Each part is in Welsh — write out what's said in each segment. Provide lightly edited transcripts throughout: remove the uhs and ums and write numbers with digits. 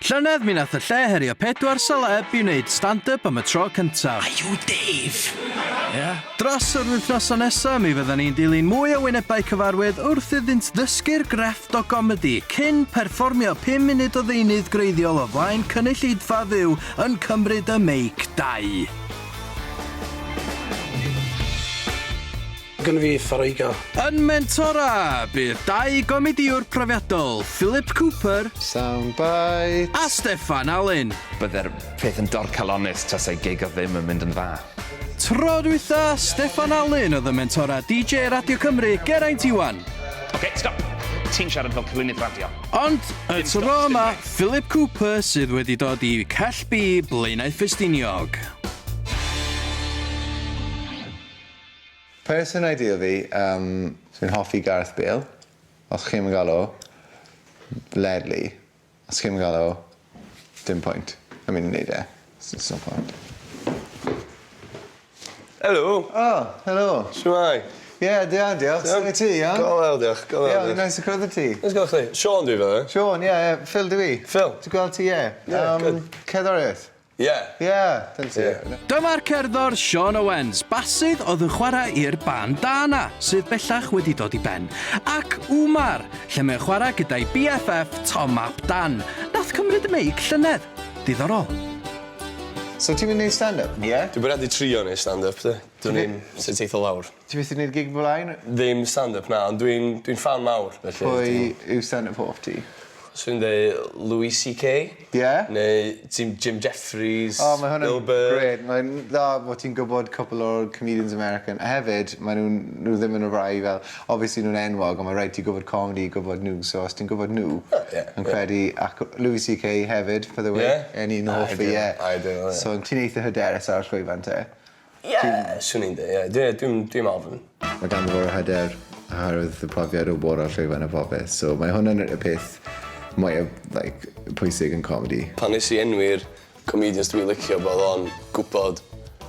Llynedd mi nath y lle herio pedwar seleb i wneud stand-up am y tro cyntaf. Are you Dave? Yeah. Dros yr wythnosau nesa mi fyddan ni'n dilyn mwy o wynebau cyfarwydd wrth iddynt ddysgu'r grefft o gomedi cyn perfformio pum munud o ddeunydd gwreiddiol o flaen cynulleidfa fyw yn Cymryd y Meic 2. Gynna fi Fariga. Yn mentora, bydd dau gomedïwr profiadol, Philip Cooper... Soundbite! A Steffan Alun. Bydde'r peth yn dorcalonnus tasai gig o ddim yn mynd yn dda. Tro dwytha, Steffan Alun oedd yn mentora DJ Radio Cymru, Geraint Iwan. Ocê, stop! Ti'n siarad fel cyflwynydd radio. Ond, y tro yma, Philip Cooper sydd wedi dod i Cell B, Blaenau Ffestiniog. Person ideal fi, yym, swn i'n hoffi Gareth Bale, os chi'm yn ga'l o, Ledley, os chi'm yn ga'l o, dim point, yn mynd i neud e, there's no point. Helo! O, helo! Shwmae? Ie, da iawn diolch, sut wyt ti, iawn? Go wel diolch, go wel diolch. Ie, neis i cwrdd â ti. Neis gweld chdi. Siôn dwi by the way. Siôn, ie, ie, Phil dw i. Phil. Ti'n gweld ti, ie. Ie, good. Cerddoriaeth? Ie. Ie, dyna ti. Ie. Dyma'r cerddor Siôn Owens, basydd oedd yn chwarae i'r band Dana, sydd bellach wedi dod i ben, ac Umar, lle mae'n chwarae gyda'i BFF Tom ap Dan, nath cymryd y meic llynedd. Diddorol. So ti'n mynd i neud stand-up? Ie? Dwi'n bwriadu trio neud stand-up 'de. Dwn i'm sut eith o lawr. Ti byth 'di neud gig blaen? Ddim stand-up na, ond dwi'n dwi'n ffan mawr felly Pwy yw stand-up hoff ti? Swn i'n deu Louis CK. Ie? Neu Jim Jim Jefferies. O mae hwn yn Bill Burr. Grêt mae'n dda bo' ti'n gwbod cwpwl o'r comedians American a hefyd ma' nw'n nw ddim yn y rai fel obviously nw'n enwog on' ma' raid ti gwbod comedi i gwbod nw so os ti'n gwbod nw... O ie. ...yn credu ac Louis CK hefyd by the way. Ie? Yn un hoff fi ie. Ideal ie. So ti'n eitha hyderus ar y llwyfan te? Ie, swn i'n dweud, ie. Dwi, dwi'm, dwi'm ofn. Mae ganddo fo'r hyder oherwydd y profiad o bod ar llwyfan a popeth, so mae hwn yn y peth mwyaf like, pwysig yn comedi. Pan nes i enwi'r comedians dwi'n licio bod o'n gwybod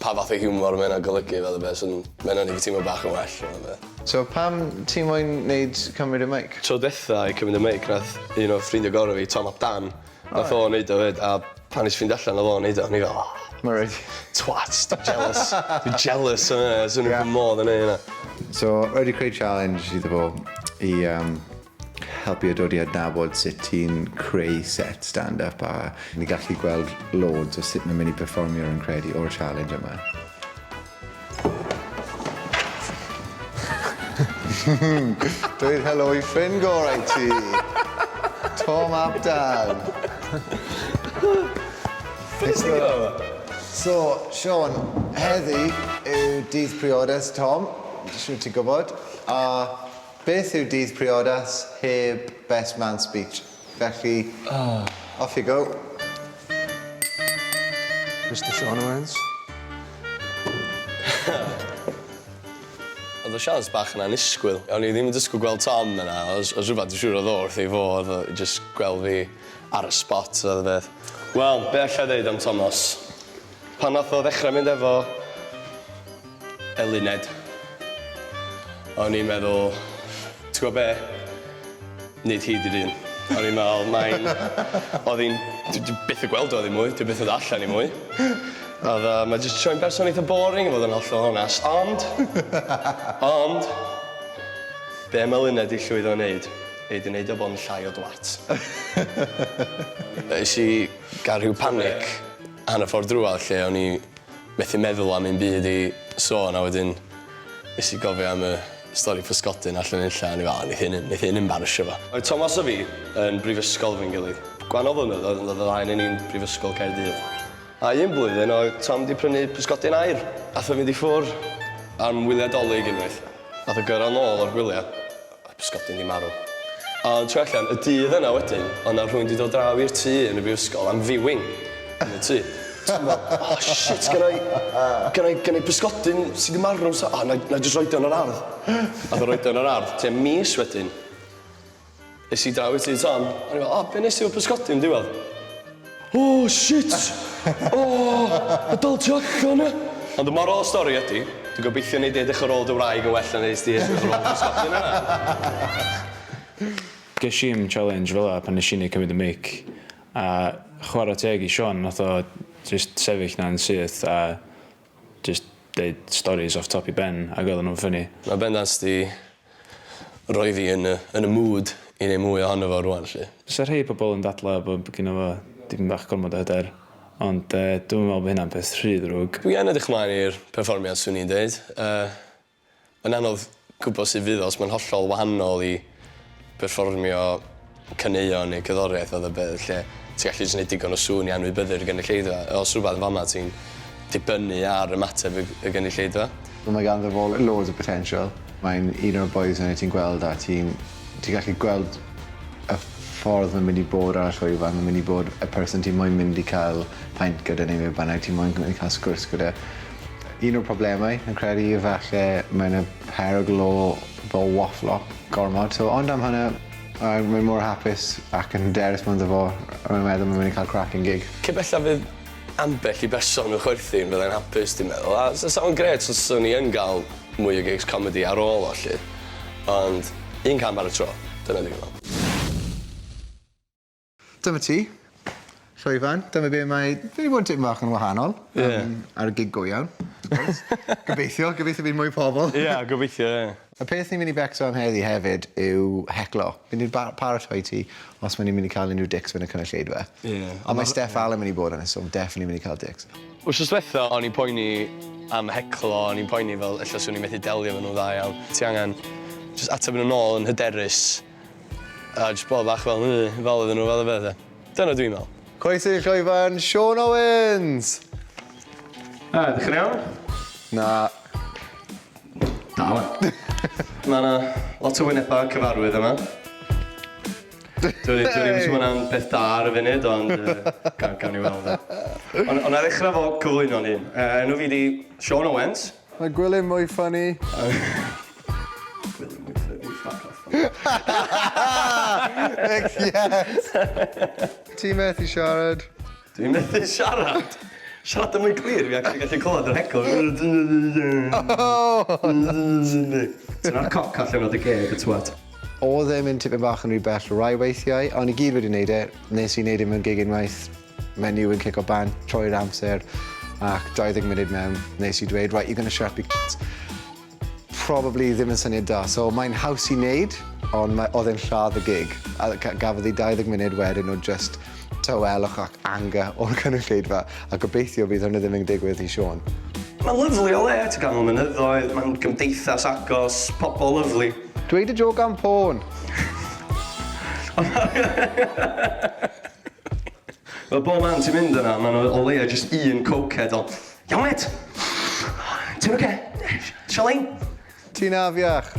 pa fath o hiwmor mae hynna'n golygu fath o beth, so mae hynna'n neud fi teimlo bach yn well fath o beth. So pam ti moyn neud Cymryd y Meic? Tro dwetha i Cymryd y Meic nath un o ffrindia gorau fi, Tom ap Dan, Nath o neud o 'fyd a pan nes i ffindio allan odd o'n neud o o'n i fel oh. Ma' raid. Twat dwi'n jealous. Dwi'n jealous o hynna swn i wrth fy modd yn neu' hynna. So wedi creu challenge iddo fo i yym helpu o dod i adnabod sut ti'n creu set stand up a ni gallu gweld loads o sut ma'n mynd i perfformio rwy'n credu o'r challenge yma. Dweud helo i ffrind gorau ti. Tom ap Dan. So, Siôn, heddi yw dydd priodas Tom, siŵr ti'n gwybod, a beth yw dydd priodas heb best man speech? Felly, off you go. Mister Siôn Owens. Oedd y siawns bach yn annisgwyl. O'n i ddim yn disgwyl gweld Tom yna, os os rhywbeth dwi'n siŵr oedd o wrth ei fodd o jyst gweld fi ar y spot fath o beth. Wel, be' alla i ddeud am Tomos? Pan nath o ddechra mynd efo Eluned, o'n i'n meddwl, ti gwbo be'? Nid hi 'di'r un. O'n i'n me'wl mae'n... O'dd 'i'n... Dwi dwi byth yn gweld o ddim mwy, dwi byth yn dod allan i mwy. O'dd yy ma' jyst troi'n berson eitha boring i fod yn hollol onast, ond ond be' ma' Luned 'di llwyddo neud, ei 'di neud o fo' yn llai o dwat. Nes i ga'l rhyw panic hanner ffordd drwadd lle o'n i methu meddwl am un byd i sôn a wedyn nes i gofio am y stori pysgodyn allan unlla a o'n i fel o neith hyn neith hyn embarrasio fo. Oedd Tomos a fi yn brifysgol efo'n gilydd. Gwahanol flynyddoedd ond oedd y ddau 'nyn ni'n Brifysgol Caerdydd. A un blwyddyn oedd Tom 'di prynu pysgodyn aur. Ath o fynd i ffwr' am wylia 'Dolig unwaith. Nath o gyrradd nôl o'r gwylia a pysgodyn 'di marw. A o'n troi allan, y dydd yna wedyn, o' 'na rhywun 'di dod draw i'r tŷ yn y brifysgol am viewing yn y tŷ. So o'n me'wl, oh shit, gynna i gynna i gynna i pysgodyn sy 'di marw so o 'nai 'nai jyst roid o yn yr ardd. Nath o roid o yn yr ardd. Tua mis wedyn, Es i draw i tŷ Tom, o'n i fel, o, be nes ti efo pysgodyn diwedd? Oh, shit! O, ma dal tu allan e! Ond y moral o'r stori ydi, dwi'n gobeithio nei di edrych ar ôl dy wraig yn well na nes di edrych ar ôl y pysgodyn yna. Gesh i'm challenge fela pan nesh i neud cymryd y mic. A chwarae teg i Siôn, nath o jyst sefyll 'na'n syth a jyst deud storis off top 'i ben ag oedden nhw'n ffyni. Mae bendant 'di rhoi fi yn y yn y mood i neud mwy ohono fo rŵan 'lly. Fysa rhei pobl yn dadlau bod gynno fo dipyn bach gormod o hyder, ond yy dwi'm yn meddwl bod hynna'n peth rhy ddrwg. Dwi yn edrych mlaen i'r perfformiad swn i'n deud. Yy Mae'n anodd gwybod sut fydd o os mae'n hollol wahanol i perfformio caneuon neu cerddoriaeth fath o beth lle ti'n gallu jyst neud digon o sŵn i anwybyddu'r gynulleidfa. Os rhywbeth yn fama ti'n dibynnu ar ymateb y y gynulleidfa. Mae ganddo fo loads o potential. Mae'n un o'r bois yna ti'n gweld a ti'n ti'n gallu gweld y ffordd mae'n mynd i bod ar y llwyfan, mae'n mynd i bod y person ti moyn mynd i cael peint gyda neu be bynnag, ti moyn mynd i cael sgwrs gyda. Un o'r problemau, yn credu, yw falle mae 'na perygl o fel wafflo gormod. So, ond am hynna, mae'n mor hapus ac yn hyderus mewn fo, a mae'n meddwl mae'n mynd i cael cracking gig. Cyn belled fydd ambell i berson yn chwerthin fyddai'n hapus dwi'n meddwl. A sa fo'n grêt os swn i yn ga'l mwy o gigs comedi ar ôl o 'lly. Ond un cam ar y tro, dyna dwi'n meddwl. Dyma ti. Llwyfan. Dyma be mae... Fi 'di bod yn tipyn bach yn wahanol. Ie. Yym ar y gig go iawn. Wrth gwrs. Gobeithio, gobeithio bydd mwy pobol. Ie, gobeithio ie. Y peth ni'n mynd i becso am heddi hefyd yw heclo. Fi'n mynd i paratoi ti os ma' ni'n mynd i cael unrhyw dicks mewn y cynulleidfa. Ie. Ond mae Steff Allen mynd i bod yna, so definitely mynd i cael dicks. Wsos dwetha o'n i'n poeni am heclo, o'n i'n poeni fel ella swn i'n methu delio efo nhw'n dda iawn. Ti angen jyst ateb nhw nôl yn hyderus a jyst bod bach fel yy fel oedden nhw fath o beth ia. Dyna dwi'n meddwl. Croeso i'r llwyfan, Siôn Owens! A, ydych chi'n iawn? Na. Da wan. Mae 'na lot o wynebau cyfarwydd yma. Dwi dwi ddim yn hwnna'n beth da ar y funud ond yy ga- gawn ni weld 'de. On' on' nai ddechra 'fo cyflwyno'n hun. Yy enw fi 'di Siôn Owens. Mae Gwilym mwy funny. Gwilym mwy funny, fuck off. Yes! Ti'n methu siarad. Dwi'n methu siarad! Siarad yn mwy clir, fi actually gallu clywed yr heckle. Tynna'r coc allan o dy geg, y twat. O'dd e'n mynd tipyn bach yn rhy bell rai weithiau, ond i gyd wedi neud e, nes i neud e mewn gig unwaith, menyw yn cico bant trwy'r amser, ac 20 munud mewn, nes i dweud, right, you're gonna shut up you c-. Probably ddim yn syniad da, so mae'n haws i neud, ond mae, o'dd e'n lladd y gig, a gafodd hi 20 munud wedyn o just tawelwch ac anger o'r cynulleidfa, a gobeithio bydd hwnna ddim yn digwydd i Siôn. Mae'n lyfli o le, ti'n ganol mynyddoedd, mae'n gymdeithas agos, pobl lyfli. Dweud y jôc am porn! Wel, bob man ti'n mynd yna, mae 'na o leia jyst un cokehead o, Iawn mêt! Ti'n oce? Isio lein? Ti'n afiach.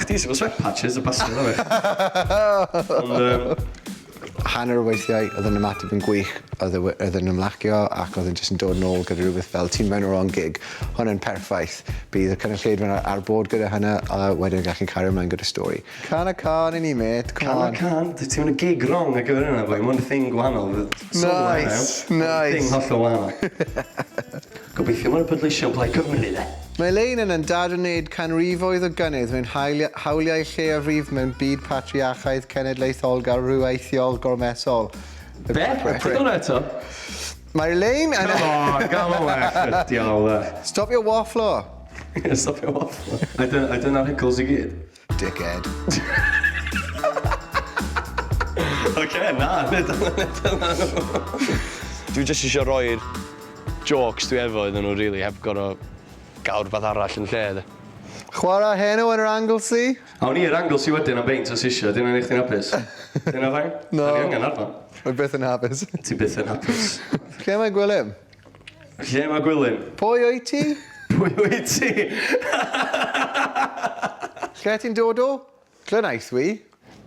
Chdi sy 'fo sweat patches y bastard afiach. Ond yym... Hanner o weithiau oedd yn ymateb yn gwych, oedd e oedd e'n ymlacio ac oedd e'n jyst yn dod nôl gyda rhywbeth fel ti'n mewn y wrong gig. Hwn yn perffaith. Bydd y cynulleidfa ar board gyda hynna a wedyn gallu cario ymlaen gyda stori. Cân a cân i ni mêt, come Cân a on. cân? Dwyt ti mewn y gig wrong ar gyfer hynna boi, ma' hwn yn thing gwahanol. Nice, nice. Thing hollol wahanol. Gobeithio ma' nhw'n pleidleisio yn Plaid Cymru de. Mae Elaine yn dadwneud canrifoedd o gynnydd mewn hawliau lleiafrif mewn byd patriarchaidd cenedlaetholgar rhyweithiol gormesol. Be? Pryd hwnna eto? Mae Elaine yn... Come on, gael o well, y diawl e. Stopio wafflo. Stopio wafflo. A dyna'r heckles i gyd? Dickhead. Oce, na, nid dyna nhw. Dwi jyst isio roi'r jôcs dwi efo iddyn nhw rili, heb gor'o' ga'l rwbath arall yn lle 'de. Chwarae heno yn yr Anglesey? Awn ni i'r Anglesey wedyn am beint os isio, 'di hynna'n neu' chdi'n hapus? 'Di hynna'n fine? No. 'Dan ni angen arfon. Rwy byth yn hapus. Ti byth yn hapus. Lle mae Gwilym? Lle mae Gwilym? Pwy wyt ti? Pwy wyt ti? Lle ti'n dod o? Glanaethwy.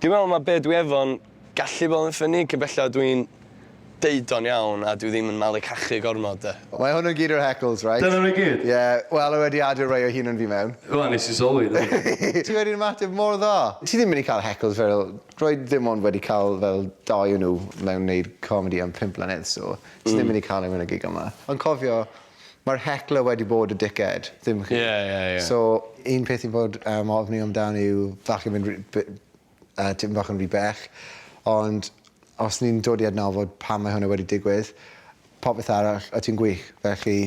Dwi'n meddwl ma' be' dwi efo'n gallu bod yn ffyni cyn bellad dwi'n deud o'n iawn a dwi ddim yn malu cachu gormod 'de. Mae hwn yn gyd o'r heckles, right? Dyna nhw i gyd? Ie, wel, wedi adio rei o hunan fi mewn. Wel, nes i sylwi, do. Ti wedi ymateb mor dda. Ti ddim mynd i cael heckles fel... Rwy ddim ond wedi cael fel dau o nhw mewn wneud comedi am 5 mlynedd, so ti ddim mynd i cael e mewn y gig yma. Ond cofio, mae'r heckler wedi bod y dickhead, ddim chi. Ie, ie, ie. So, un peth i'n bod ofni amdano yw falle mynd tipyn bach yn rhy bell, ond Os ni'n dod i adnabod pam mae hwnna wedi digwydd, popeth arall, a ti'n gwych. Felly,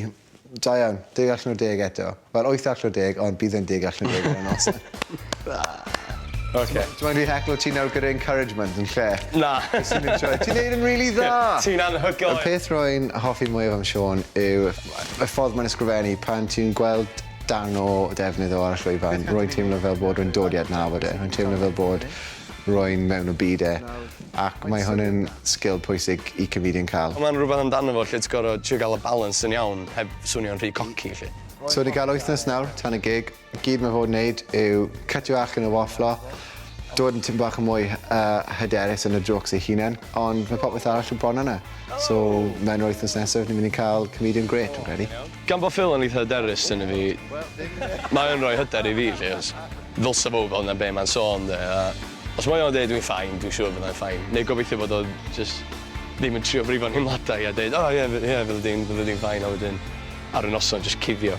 da iawn, 10 allan o 10 eto. Wel, 8 allan o 10, ond bydd yn 10 allan o 10 ar y noson. Okay. Ti'n mynd i heclo ti nawr gyda encouragement yn lle? Na. Ti'n enjoy. Ti'n neud yn really dda! Ti'n anhygoel. Y peth rwy'n hoffi mwyaf am Sean yw y ffordd mae'n ysgrifennu pan ti'n gweld darn o defnydd o ar y llwyfan, rwy'n teimlo fel bod rwy'n dod i adnabod e, rwy'n teimlo fel bod rwy'n mewn o byd e, ac mae hwn yn sgil pwysig i comedian cael. Mae'n rhywbeth amdano fo lle ti'n gorfod trio gael y balance yn iawn heb swnio'n rhy cocky, lle. So ni gael wythnos nawr tan y gig, gyd mae fod yn wneud yw cytio allan o wafflo, dod yn tipyn bach yn mwy hyderus yn y jokes ei hunain, ond mae popeth arall yn bron yna. So mewn yr wythnos nesaf, ni'n mynd i cael comedian great, dwi'n credu. Gan bod Phil yn eitha hyderus yn y fi, mae o'n rhoi hyder i fi, lle, os ddylsa fo fel na be mae'n sôn, de, a os mae o'n dweud dwi'n fine, dwi'n siŵr byddai'n fine. Neu gobeithio bod o just ddim yn trio brifo nheimladau a dweud, "O oh, ie, ie, fydde di'n fine," a wedyn ar y noson just cuddio.